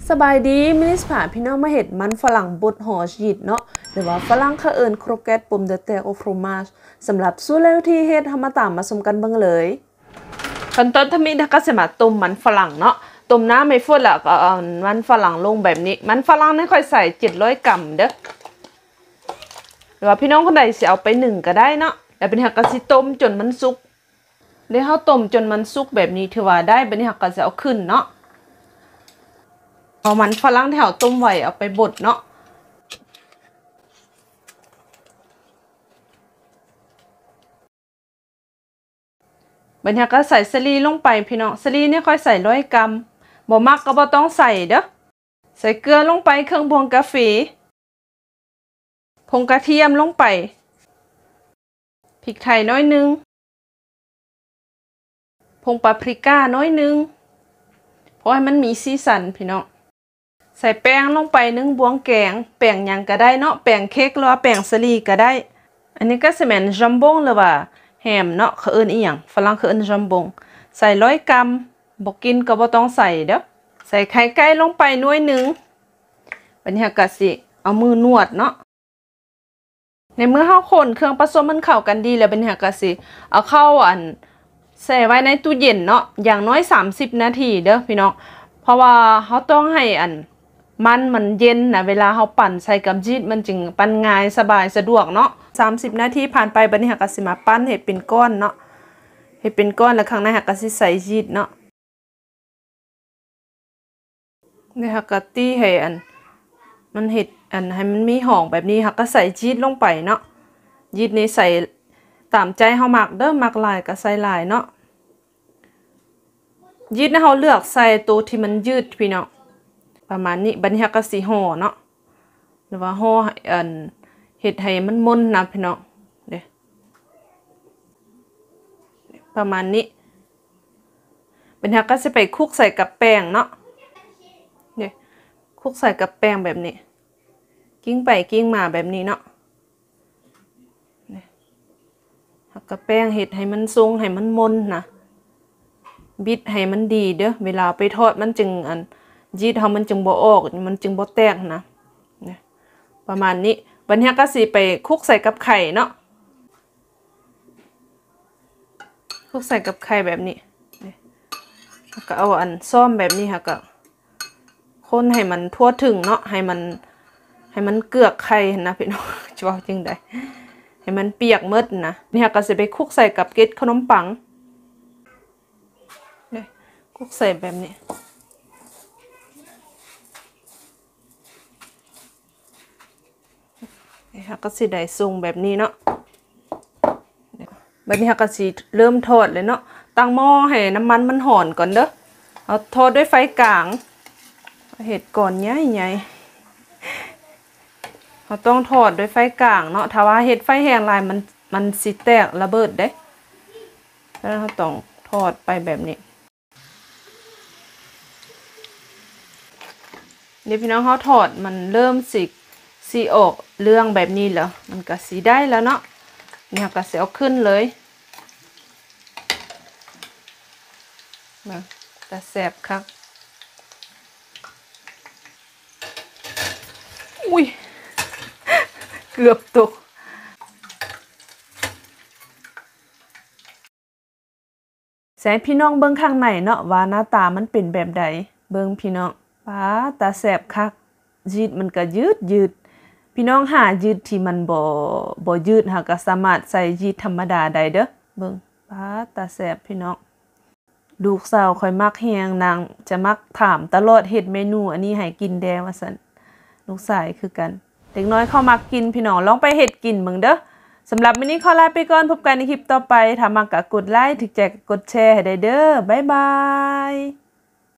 ສະບາຍດີ, ມື້ນີ້ຊິພາພີ່ນ້ອງມາເຮັດມັນຝຣັ່ງບົດຫໍຊີດເນາະ ຫຼືວ່າຝຣັ່ງເຂົາເອີ້ນ croquette pomme de terre au fromage. ສຳລັບສູດແລກວິທີເຮັດ ເຮົາມາຕາມມາຊົມກັນເບິ່ງເລີຍ. ຂັ້ນຕອນທຳອິດເຮົາກໍຊິມາຕົ້ມມັນຝຣັ່ງເນາະ, ຕົ້ມນ້ຳໃຫ້ຟົດ ແລ້ວກໍເອົາມັນຝຣັ່ງລົງແບບນີ້. ມັນຝຣັ່ງນີ້ຂ້ອຍໃສ່ເຈັດຮ້ອຍກຣາມເດີ້ ຫຼືວ່າພີ່ນ້ອງຄົນໃດຊິເອົາໄປໜຶ້ງກໍໄດ້ເນາະ. ແລ້ວບັດນີ້ເຮົາກໍຊິຕົ້ມຈົນມັນສຸກ. ແລ້ວເຮົາຕົ້ມຈົນມັນສຸກແບບນີ້ຖືວ່າໄດ້, ບັດນີ້ເຮົາກໍຈະເອົາຂຶ້ນເນາະ. ເອົາມັນຝຣັ່ງທີ່ເຮົາຕົ້ມໄວ້ເອົາໄປບົດເນາະ. ບັດນີ້ເຮົາກໍໃສ່ສາລີລົງໄປພີ່ນ້ອງ, ສາລີນີ້ຂ້ອຍໃສ່ຮ້ອຍກຣາມ, ບໍ່ມັກກໍບໍ່ຕ້ອງໃສ່ເດີ້. ໃສ່ເກືອລົງໄປເຄິ່ງບ່ວງກາເຟ, ຜົງກະທຽມລົງໄປ, ພິກໄທໜ້ອຍໜຶ່ງ, ຜົງປາປຣິກາໜ້ອຍໜຶ່ງ ພໍໃຫ້ມັນມີສີສັນພີ່ນ້ອງ. ໃສ່ແປ້ງລົງໄປໜຶ່ງບ່ວງແກງ, ແປ້ງຫຍັງກໍໄດ້ເນາະ, ແປ້ງເຄັກ ຫຼືວ່າແປ້ງສາລີກໍໄດ້. ອັນນີ້ກໍຊິແມ່ນຈຳບົງ ຫຼືວ່າແຮມເນາະ, ເຂົາເອີ້ນອີ່ຫຍັງ? ຝຣັ່ງເຂົາເອີ້ນຈຳບົງ. ໃສ່ຮ້ອຍກຣາມ, ບໍ່ກິນກໍບໍ່ຕ້ອງໃສ່ເດີ້. ໃສ່ໄຂ່ໄກ່ລົງໄປໜ່ວຍໜຶ່ງ, ບັດນີ້ເຮົາກໍຊິເອົາມືນວດເນາະ. ໃນເມື່ອເຮົາຄົນເຄື່ອງປະສົມມັນເຂົ້າກັນດີແລ້ວ, ບັດນີ້ເຮົາກໍຊິເອົາເຂົ້າ ອັນ ແຊ່ໄວ້ໃນຕູ້ເຢັນເນາະ, ຢ່າງໜ້ອຍສາມສິບນາທີເດີ້ພີ່ນ້ອງ, ເພາະວ່າເຮົາຕ້ອງໃຫ້ ອັນ ມັນມັນເຢັນນະ, ເວລາເຮົາປັ່ນໃສ່ກັບຢີດ ມັນຈຶ່ງປັ່ນງ່າຍ ສະບາຍ ສະດວກເນາະ. ສາມສິບນາທີຜ່ານໄປ, ບັດນີ້ເຮົາກໍຊິມາປັ້ນເຮັດເປັນກ້ອນເນາະ, ເຮັດເປັນກ້ອນ ແລ້ວຂ້າງໃນເຮົາກໍຊິໃສ່ຢີດເນາະ. ແລ້ວເຮົາກໍຕີໃຫ້ ອັນ ມັນເຮັດ ອັນ ໃຫ້ມັນມີຮ່ອງແບບນີ້, ເຮົາກໍໃສ່ຢີດລົງໄປເນາະ. ຢີດນີ້ໃສ່ຕາມໃຈເຮົາມັກເດີ້, ມັກຫຼາຍກໍໃສ່ຫຼາຍເນາະ. ຢີດນະ ເຮົາເລືອກໃສ່ໂຕທີ່ມັນຍືດພີ່ນ້ອງ, ປະມານນີ້. ບັດນີ້ເຮົາກໍຊິຫໍ່ເນາະ, ຫຼືວ່າຫໍ່ໃຫ້ ອັນ ເຮັດໃຫ້ມັນມົນນະພີ່ນ້ອງເດ້, ປະມານນີ້. ບັດນີ້ເຮົາກໍຊິໄປຄຸກໃສ່ກັບແປ້ງເນາະ, ນີ້ ຄຸກໃສ່ກັບແປ້ງແບບນີ້, ກິ້ງໄປກິ້ງມາແບບນີ້ເນາະ. ນີ້ ເຮົາກໍແປ້ງເຮັດໃຫ້ມັນຊົງ ໃຫ້ມັນມົນນະ, ບິດໃຫ້ມັນດີເດີ້, ເວລາເອົາໄປທອດມັນຈຶ່ງ ອັນ ຢີດເຮົາມັນຈຶ່ງບໍ່ອອກ, ມັນຈຶ່ງບໍ່ແຕກນະ. ນີ້ ປະມານນີ້. ບັດນີ້ເຮົາກໍຊິໄປຄຸກໃສ່ກັບໄຂ່ເນາະ. ຄຸກໃສ່ກັບໄຂ່ແບບນີ້, ນີ້ ແລ້ວກໍເອົາ ອັນ ຊ້ອມແບບນີ້ ແລ້ວກໍຄົນໃຫ້ມັນທົ່ວເຖິງເນາະ, ໃຫ້ມັນ ໃຫ້ມັນເກືອກໄຂ່ຫັ້ນນະພີ່ນ້ອງ, ຈະເວົ້າຈັ່ງໃດ, ໃຫ້ມັນປຽກໝົດນະ. ນີ້ເຮົາກໍຊິໄປຄຸກໃສ່ກັບເກັດຂະໜົມປັງ, ນີ້ ຄຸກໃສ່ແບບນີ້. ເຮົາກໍຊິໄດ້ຊົງແບບນີ້ເນາະ. ບັດນີ້ເຮົາກໍຊິເລີ່ມທອດເລີຍເນາະ, ຕັ້ງໝໍ້ໃຫ້ນ້ຳມັນມັນຮ້ອນກ່ອນເດີ້. ເຮົາທອດດ້ວຍໄຟກາງ, ເຮັດກ້ອນໃຫຍ່ໆ, ເຮົາຕ້ອງທອດດ້ວຍໄຟກາງເນາະ, ຖ້າວ່າເຮັດໄຟແຮງຫຼາຍ ມັນ ມັນຊິແຕກລະເບີດເດ້. ສະນັ້ນເຮົາຕ້ອງທອດໄປແບບນີ້. ນີ້ພີ່ນ້ອງ, ເຮົາທອດມັນເລີ່ມຊິ ຊິອອກເຫຼືອງແບບນີ້ແລ້ວ, ມັນກະຊິໄດ້ແລ້ວເນາະ. ນີ້ເຮົາກະຊິເອົາຂຶ້ນເລີຍ. ເບິ່ງ ຕາແຊບຄັກ. ອຸ້ຍ ເກືອບຕົກ. ຊິໃຫ້ພີ່ນ້ອງເບິ່ງຂ້າງໃນເນາະ ວ່າໜ້າຕາມັນເປັນແບບໃດ. ເບິ່ງພີ່ນ້ອງ, ປາດ ຕາແຊບຄັກ. ຢີດມັນກະຍືດໆ. ພີ່ນ້ອງຫາຢີດທີ່ມັນບໍ່ ບໍ່ຍືດ, ເຮົາກະສາມາດໃສ່ຢີດທຳມະດາໄດ້ເດີ້. ເບິ່ງ, ປາດ ຕາແຊບພີ່ນ້ອງ. ລູກສາວຂ້ອຍມັກແຮງ, ນາງຈະມັກຖາມຕະຫຼອດ, ເຮັດເມນູອັນນີ້ໃຫ້ກິນແດ່ ວ່າຊັ້ນ. ລູກຊາຍຄືກັນ. ເດັກນ້ອຍເຂົາມັກກິນ, ພີ່ນ້ອງລອງໄປເຮັດກິນເບິ່ງເດີ້. ສຳລັບມື້ນີ້ຂໍລາໄປກ່ອນ, ພົບກັນໃນຄລິບຕໍ່ໄປ. ຖ້າມັກກໍກົດໄລ, ຖືກໃຈກໍກົດແຊໃຫ້ໄດ້ເດີ້. ບາຍບາຍ.